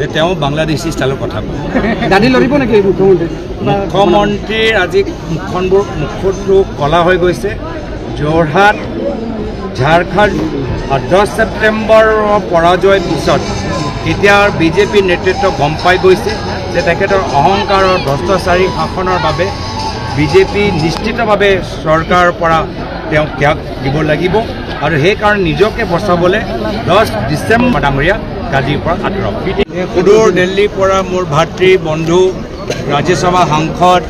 যে তেওঁ বাংলাদেশী ষ্টাইলৰ কথা কয়। গাদী লৰিব নেকি মুখ্যমন্ত্ৰী? মুখ্যমন্ত্ৰীৰ আজি মুখটো কলা হৈ গৈছে। যোৰহাট, ঝাৰখণ্ড 10 ছেপ্টেম্বৰৰ পৰাজয়ৰ পিছত এতিয়া বিজেপি নেতৃত্ব গম পাই গৈছে যে তেখেতৰ অহংকাৰৰ ভ্ৰষ্টাচাৰী শাসনৰ বাবে বিজেপি নিশ্চিতভাৱে চৰকাৰৰ পৰা তেওঁক ত্যাগ দিব লাগিব আৰু সেইকাৰণে নিজকে বচাবলৈ 10 ডিচেম্বৰ ডাঙৰীয়া গাদীৰ পৰা আঁতৰাব। সুদূৰ দিল্লীৰ পৰা মোৰ ভাতৃ বন্ধু ৰাজ্যসভা সাংসদ,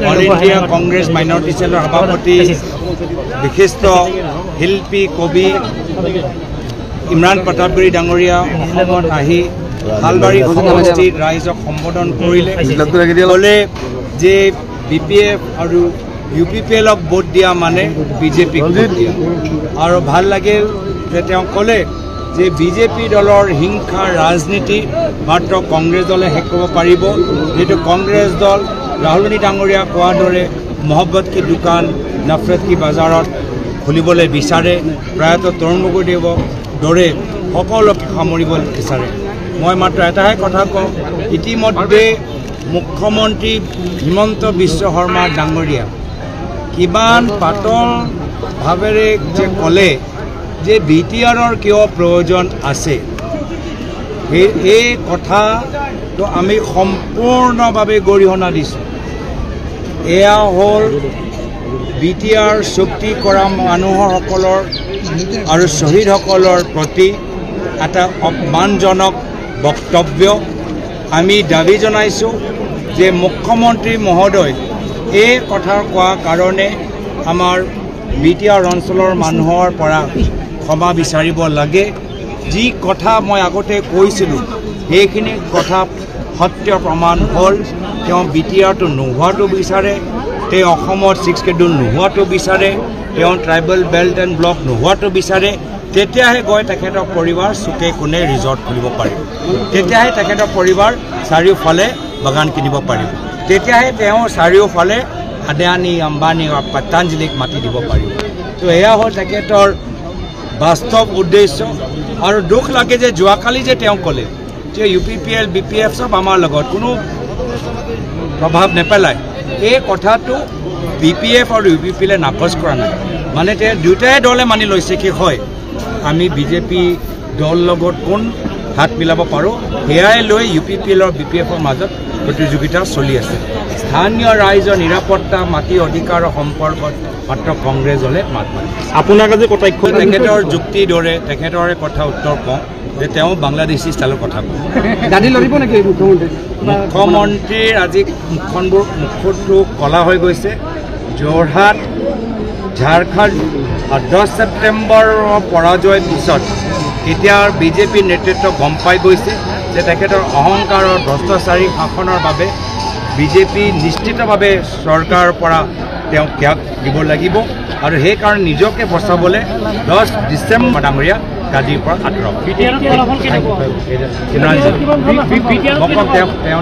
অল ইণ্ডিয়া কংগ্ৰেছ মাইনৰিটি চেলৰ সভাপতি, বিশিষ্ট শিল্পী কবি ইমৰান প্ৰতাপগিৰি ডাঙৰীয়া অসমত আহি শালবাৰী সমষ্টিত ৰাইজক সম্বোধন কৰিলে। ক'লে যে বি পি এফ আৰু ইউ পি পি এলক ভোট দিয়া মানে বিজেপিক ভোট দিয়া। আৰু ভাল লাগিল যে তেওঁ ক'লে যে বিজেপি দলৰ হিংসাৰ ৰাজনীতি মাত্ৰ কংগ্ৰেছ দলে শেষ কৰিব পাৰিব। যিহেতু কংগ্ৰেছ দল ৰাহুল গান্ধী ডাঙৰীয়া কোৱাৰ দৰে মহব্বত কি দোকান নফৰত কি বজাৰত খুলিবলৈ বিচাৰে, প্ৰয়াত তৰুণ গগৈদেৱৰ দৰে সকলোকে সামৰিব বিচাৰে। মই মাত্ৰ এটাহে কথা কওঁ, ইতিমধ্যে মুখ্যমন্ত্ৰী হিমন্ত বিশ্ব শৰ্মা ডাঙৰীয়া কিমান পাতল ভাৱেৰে যে ক'লে যে বি টি আৰৰ কিয় প্ৰয়োজন আছে, এই কথাটো আমি সম্পূৰ্ণভাৱে গৰিহণা দিছোঁ। এয়া হ'ল বি টি আৰ চুক্তি কৰা মানুহসকলৰ আৰু শ্বহীদসকলৰ প্ৰতি এটা অপমানজনক বক্তব্য। আমি দাবী জনাইছোঁ যে মুখ্যমন্ত্ৰী মহোদয় এই কথা কোৱাৰ কাৰণে আমাৰ বি টি আৰ অঞ্চলৰ মানুহৰ পৰা ক্ষমা বিচাৰিব লাগে। যি কথা মই আগতে কৈছিলোঁ সেইখিনি কথা সত্য প্ৰমাণ হ'ল। তেওঁ বি টি আৰটো নোহোৱাটো বিচাৰে, তেওঁ অসমত 6 শ্বেডিউল নোহোৱাটো বিচাৰে, তেওঁ ট্ৰাইবেল বেল্ট এণ্ড ব্লক নোহোৱাটো বিচাৰে। তেতিয়াহে গৈ তেখেতৰ পৰিবাৰ চুকে কোণে ৰিজৰ্ট খুলিব পাৰিব, তেতিয়াহে তেখেতৰ পৰিবাৰ চাৰিওফালে বাগান কিনিব পাৰিব, তেতিয়াহে তেওঁ চাৰিওফালে আদানী, আম্বানী আৰু পতঞ্জলিক মাতি দিব পাৰিব। তো এয়া হ'ল তেখেতৰ বাস্তৱ উদ্দেশ্য। আৰু দুখ লাগে যে যোৱাকালি যে তেওঁ ক'লে যে U P P L, B P F চব আমাৰ লগত কোনো প্ৰভাৱ নেপেলায়, এই কথাটো বি পি এফ আৰু ইউ পি পি এলে নাকচ কৰা নাই। মানে তেওঁ দুয়োটাই দলে মানি লৈছে কি হয় আমি বিজেপি দল লগত কোন হাত মিলাব পাৰোঁ, সেয়াই লৈ ইউ পি পি এলৰ বি পি এফৰ মাজত প্ৰতিযোগিতা চলি আছে। স্থানীয় ৰাইজৰ নিৰাপত্তা, মাটি অধিকাৰৰ সম্পৰ্কত মাত্ৰ কংগ্ৰেছ দলে মাত মাতিছে। আপোনাক আজি কটাক্ষ তেখেতৰ যুক্তিৰ দৰে তেখেতৰে কথা উত্তৰ কওঁ যে তেওঁ বাংলাদেশী ষ্টাইলৰ কথা কয়। গাদী লৰিব নেকি মুখ্যমন্ত্ৰী? মুখ্যমন্ত্ৰীৰ আজি মুখটো কলা হৈ গৈছে। যোৰহাট, ঝাৰখণ্ড 10 ছেপ্টেম্বৰৰ পৰাজয়ৰ পিছত এতিয়া বিজেপি নেতৃত্ব গম পাই গৈছে যে তেখেতৰ অহংকাৰৰ ভ্ৰষ্টাচাৰী শাসনৰ বাবে বিজেপি নিশ্চিতভাৱে চৰকাৰৰ পৰা তেওঁক ত্যাগ দিব লাগিব আৰু সেইকাৰণে নিজকে বচাবলৈ 10 ডিচেম্বৰ ডাঙৰীয়া গাদীৰ পৰা আঁতৰাব। তেওঁ